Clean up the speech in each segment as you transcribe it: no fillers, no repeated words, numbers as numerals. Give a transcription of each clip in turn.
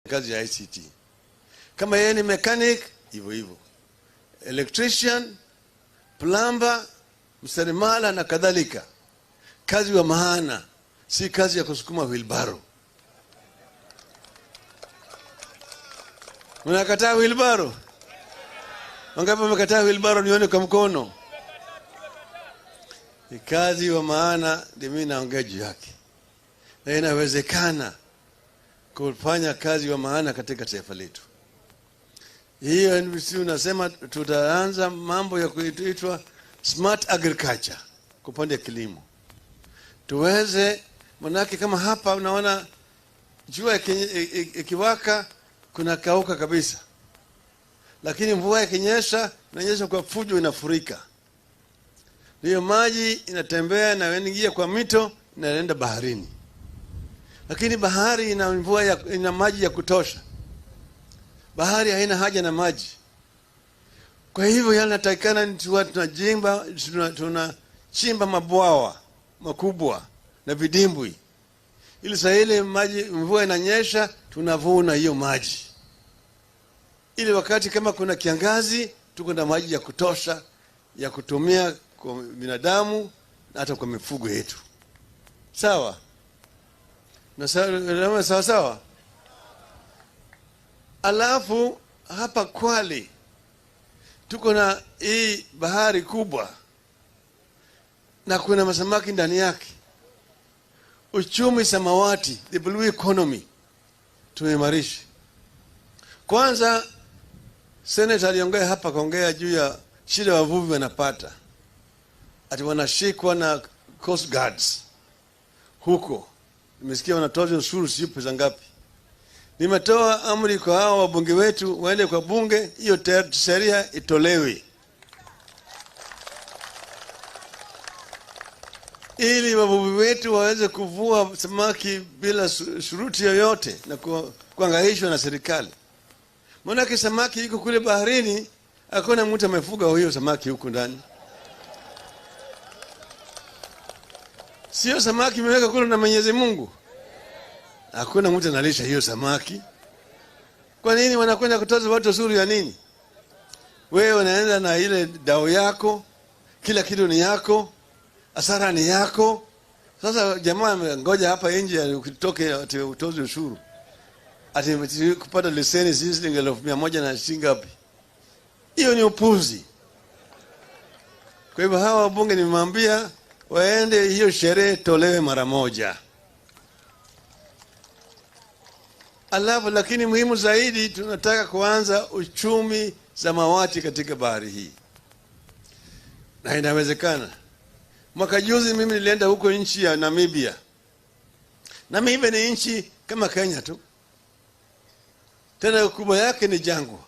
Kazi ya ICT. Kama yeye ni mechanic, hivyo hivyo. Electrician, plumber, mseremala na kadhalika. Kazi wa maana, si kazi ya kusukuma wheelbarrow. Mnakataa wheelbarrow? Wangapi wamekataa wheelbarrow nione kwa mkono? Ni kazi wa maana ndio mimi naongea juu yake. Na inawezekana kufanya kazi wa maana katika taifa letu. Hiyo NBC unasema tutaanza mambo ya kuitwa smart agriculture kwa upande wa kilimo. Tuweze, manake kama hapa unaona jua ikiwaka kuna kauka kabisa. Lakini mvua ikinyesha, inanyesha kwa fujo, inafurika. Hiyo maji inatembea na inaingia kwa mito na inaenda baharini. Lakini bahari ina mvua ya, ina maji ya kutosha. Bahari haina haja na maji. Kwa hivyo yanatakikana tunachimba mabwawa makubwa na vidimbwi, ili saa ile maji mvua inanyesha tunavuna hiyo maji, ili wakati kama kuna kiangazi tuko na maji ya kutosha ya kutumia kwa binadamu na hata kwa mifugo yetu. Sawa? Na sawa sawa. Alafu hapa Kwale tuko na hii bahari kubwa na kuna masamaki ndani yake. Uchumi samawati, the blue economy, tumeimarisha. Kwanza senator aliongea hapa, kaongea juu ya shida wavuvi wanapata, ati wanashikwa na coast guards huko. Nimesikia wanatoza ushuru sio pesa ngapi. Nimetoa amri kwa hao wabunge wetu waende kwa bunge, hiyo sheria itolewe ili wavuvi wetu waweze kuvua samaki bila shuruti yoyote na kuangaishwa na serikali. Maana samaki iko kule baharini, hakuna mtu amefuga huyo samaki huko ndani. Sio samaki imeweka kule na Mwenyezi Mungu. Hakuna mtu analisha hiyo samaki. Kwa nini wanakwenda kutoza watu ushuru ya nini? Wewe unaenda na ile dao yako, kila kitu ni yako, hasara ni yako. Sasa jamaa ngoja hapa nje ukitoke ati utoze ushuru. Ati kupata leseni shilingi 1,100 na shilingi ngapi? Hiyo ni upuzi. Kwa hivyo hawa wabunge nimemwambia waende hiyo sherehe tolewe mara moja. Alafu lakini muhimu zaidi tunataka kuanza uchumi samawati katika bahari hii. Na inawezekana. Mwaka juzi mimi nilienda huko nchi ya Namibia. Namibia ni nchi kama Kenya tu. Tena ukubwa yake ni jangwa.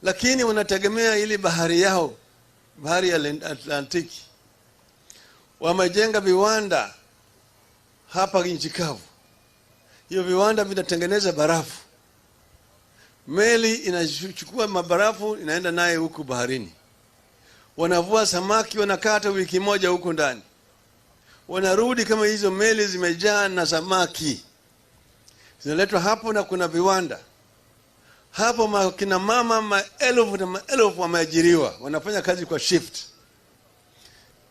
Lakini wanategemea ili bahari yao, bahari ya Atlantiki. Wamejenga viwanda hapa nchi kavu. Hiyo viwanda vinatengeneza barafu. Meli inachukua mabarafu inaenda naye huku baharini. Wanavua samaki, wanakata wiki moja huko ndani. Wanarudi kama hizo meli zimejaa na samaki. Zinaletwa hapo na kuna viwanda. Hapo kina mama maelfu na maelfu wameajiriwa, wanafanya kazi kwa shift.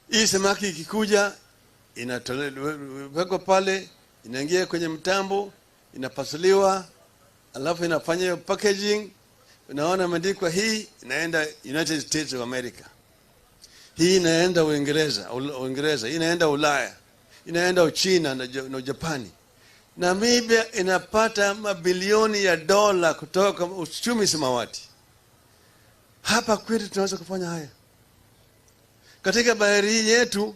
Hii samaki ikikuja inatolewa pale, inaingia kwenye mtambo, inapasuliwa, alafu inafanya packaging. Unaona imeandikwa hii inaenda United States of America. Hii inaenda Uingereza, hii inaenda Ulaya, inaenda Uchina na Japani. Namibia inapata mabilioni ya dola kutoka uchumi samawati. Hapa kwetu tunaweza kufanya haya. Katika bahari yetu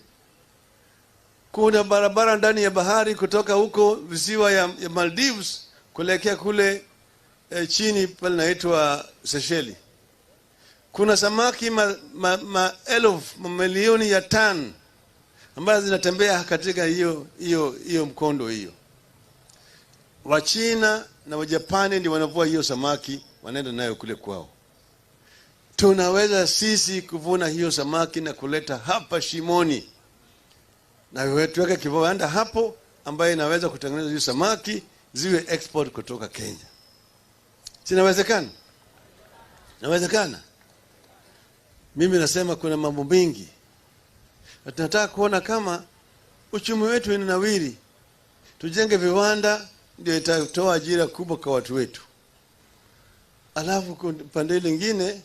kuna barabara ndani ya bahari kutoka huko visiwa ya Maldives kuelekea kule chini pale inaitwa Seychelles. Kuna samaki maelfu, mamilioni ya tan ambazo zinatembea katika hiyo mkondo hiyo. Wachina na Wajapani ndio wanavua hiyo samaki, wanaenda nayo kule kwao. Tunaweza sisi kuvuna hiyo samaki na kuleta hapa Shimoni. Na tuweke kiwanda hapo ambaye inaweza kutengeneza hiyo samaki ziwe export kutoka Kenya. Sinawezekana? Nawezekana. Mimi nasema kuna mambo mengi. Na tunataka kuona kama uchumi wetu unanawiri. Tujenge viwanda, ndio itatoa ajira kubwa kwa watu wetu. Alafu pande lingine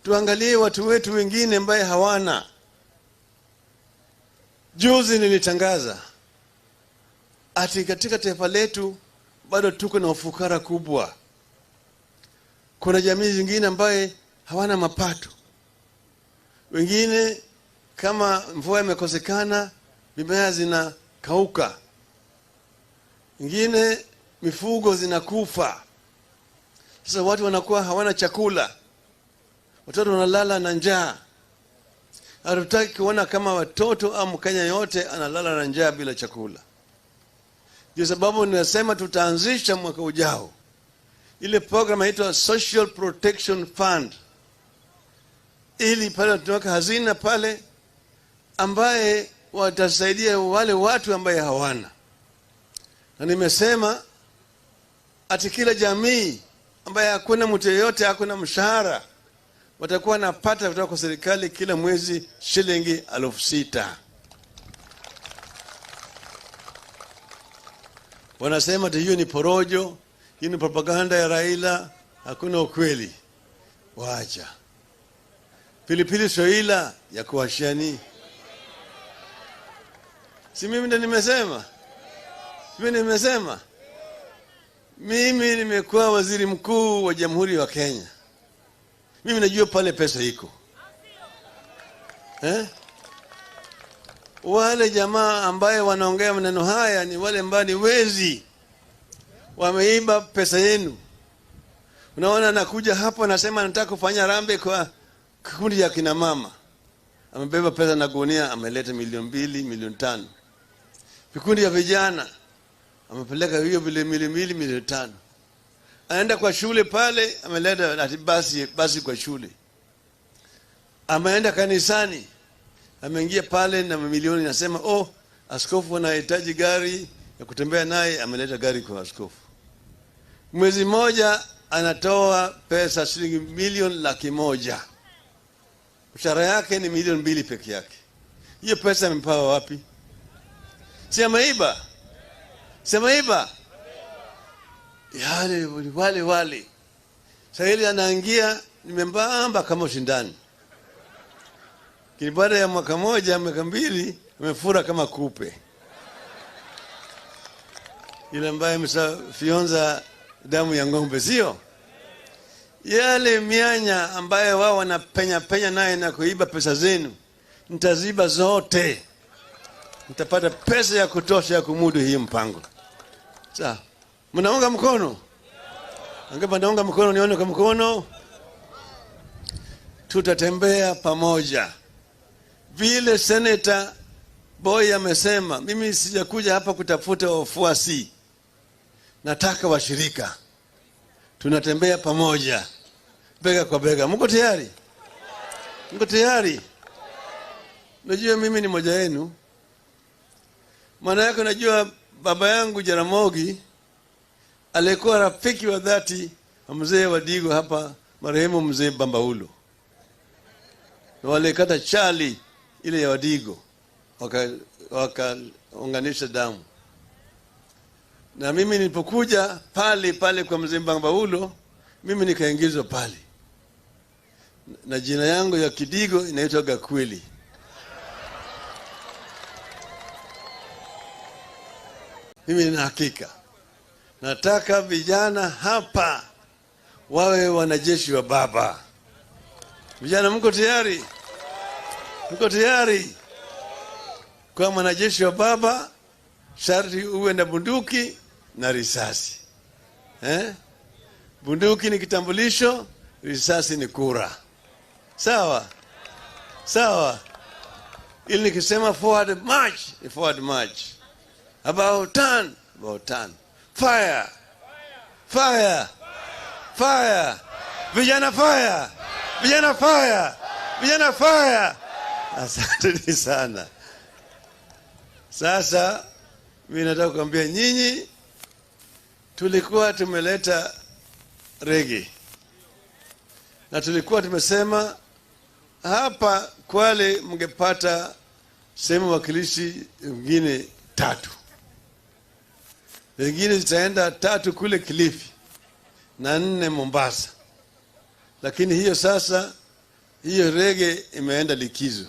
tuangalie watu wetu wengine ambaye hawana. Juzi nilitangaza ati katika taifa letu bado tuko na ufukara kubwa. Kuna jamii zingine ambaye hawana mapato. Wengine kama mvua imekosekana, mimea zinakauka. Wengine mifugo zinakufa. Sasa watu wanakuwa hawana chakula. Watoto wanalala na njaa. Hatutaki kuona kama watoto au Mkenya yote analala na njaa bila chakula. Ndio sababu ninasema tutaanzisha mwaka ujao ile program inaitwa Social Protection Fund, ili pale tunaweka hazina pale ambaye watasaidia wale watu ambaye hawana. Na nimesema ati kila jamii ambaye hakuna mtu yeyote, hakuna mshahara, watakuwa wanapata kutoka kwa serikali kila mwezi shilingi 6,000. Wanasema ati hiyo ni porojo, hiyo ni propaganda ya Raila, hakuna ukweli. Waacha. Pilipili soila ya kuwashiani. Si mimi ndo nimesema? Mimi nimesema. Mimi nimekuwa waziri mkuu wa Jamhuri ya Kenya. Mimi najua pale pesa iko. Wale jamaa ambaye wanaongea maneno haya ni wale ambao ni wezi. Wameiba pesa yenu. Unaona anakuja hapo anasema anataka kufanya rambe kwa kikundi ya kina mama. Amebeba pesa na gunia, ameleta 2,000,000, 5,000,000. Vikundi ya vijana amepeleka hiyo vile 2,000,000, 5,000,000. Anaenda kwa shule pale, ameleta basi kwa shule. Ameenda kanisani, ameingia pale na mamilioni, nasema oh, askofu anahitaji gari ya kutembea naye, ameleta gari kwa askofu. Mwezi mmoja anatoa pesa shilingi 1,100,000. Mshahara yake ni 2,000,000 peke yake. Hiyo pesa amepewa wapi? Si ameiba? Si ameiba? Yale wale. Sasa ile anaingia nimembamba kama ushindani. Lakini baada ya mwaka moja, miaka 2, amefura kama kupe. Ile ambaye ameshafyonza damu ya ng'ombe, sio? Yale mianya ambaye wao wanapenya penya naye na kuiba pesa zenu, nitaziba zote. Nitapata pesa ya kutosha ya kumudu hii mpango. Sawa. Mnaunga mkono? Angapo naunga mkono, nione kwa mkono. Tutatembea pamoja. Vile Senator Boy amesema, mimi sijakuja hapa kutafuta wafuasi. Nataka washirika. Tunatembea pamoja, bega kwa bega. Mko tayari? Mko tayari? Najua mimi ni mmoja wenu. Maana yake najua baba yangu Jaramogi alikuwa rafiki wa dhati wa mzee wa Digo hapa, marehemu mzee Bambaulo. Na walikata chali ile ya Wadigo, wakaunganisha damu. Na mimi nilipokuja pale pale kwa mzee Bambaulo, mimi nikaingizwa pale. Na jina yangu ya Kidigo inaitwa Gakweli. Mimi nina hakika. Nataka vijana hapa wawe wanajeshi wa baba. Vijana mko tayari? Mko tayari? Kwa mwanajeshi wa baba sharti uwe na bunduki na risasi. Bunduki ni kitambulisho, risasi ni kura. Sawa? Sawa? Ili nikisema forward march, ni forward march. About turn, about turn. Fire! Fire! Fire! Vijana fire! Vijana fire! Vijana fire! Asante sana. Sasa mimi nataka kuambia nyinyi Tulikuwa tumeleta rege na tulikuwa tumesema hapa Kwale mngepata sehemu wakilishi wengine tatu, zingine zitaenda tatu kule Kilifi na nne Mombasa, lakini hiyo sasa, hiyo rege imeenda likizo,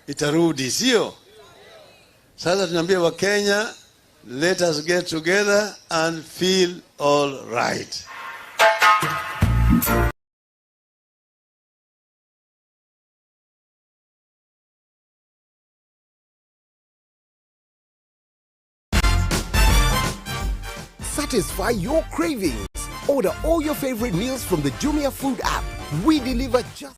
itarudi, sio? Sasa tunaambia Wakenya, let us get together and feel all right. Satisfy your cravings. Order all your favorite meals from the Jumia Food app. We deliver just